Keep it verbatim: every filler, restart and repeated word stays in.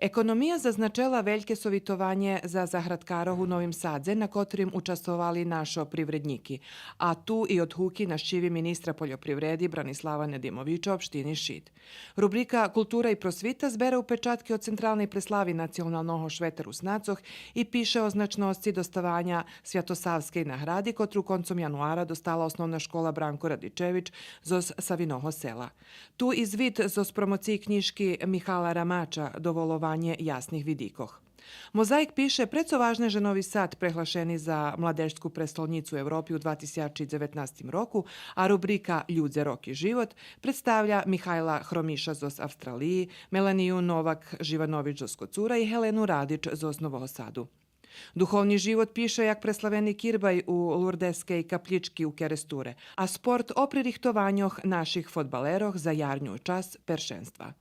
Економия зазначела вельке совитованє за заградкарох у Новим Садзе, на котрим участвовали нашо привреднїки, а ту и одгуки нащиви министра польопривреди Бранислава Недимовича општини Шид. Рубрика Култура и просвита збере упечатки од централней преслави Националного швета Руснацох и пише о значносци доставаня Святосавскей награди, котру концом януара достала Основна школа Бранко Радичевич зоз Савиного Села. Ту и звит зоз промоциї кнїжки Михала Рамача Доволованє ясних видикох. Мозаїк пише прецо важне же Нови Сад преглашени за Младежску престолнїцу Европи у два тисячи дзеветнастим року, а рубрика Людзе, роки, живот представя Михайла Хромиша зоз Австралиї, Меланию Новак Живанович зоз Коцура и Гелену Радич зоз Нового Саду. Духовни живот пише як преславени кирбай у Лурдескей каплїчки у Керестуре, а спорт о пририхтованьох наших фодбалерох за ярню часц першенства.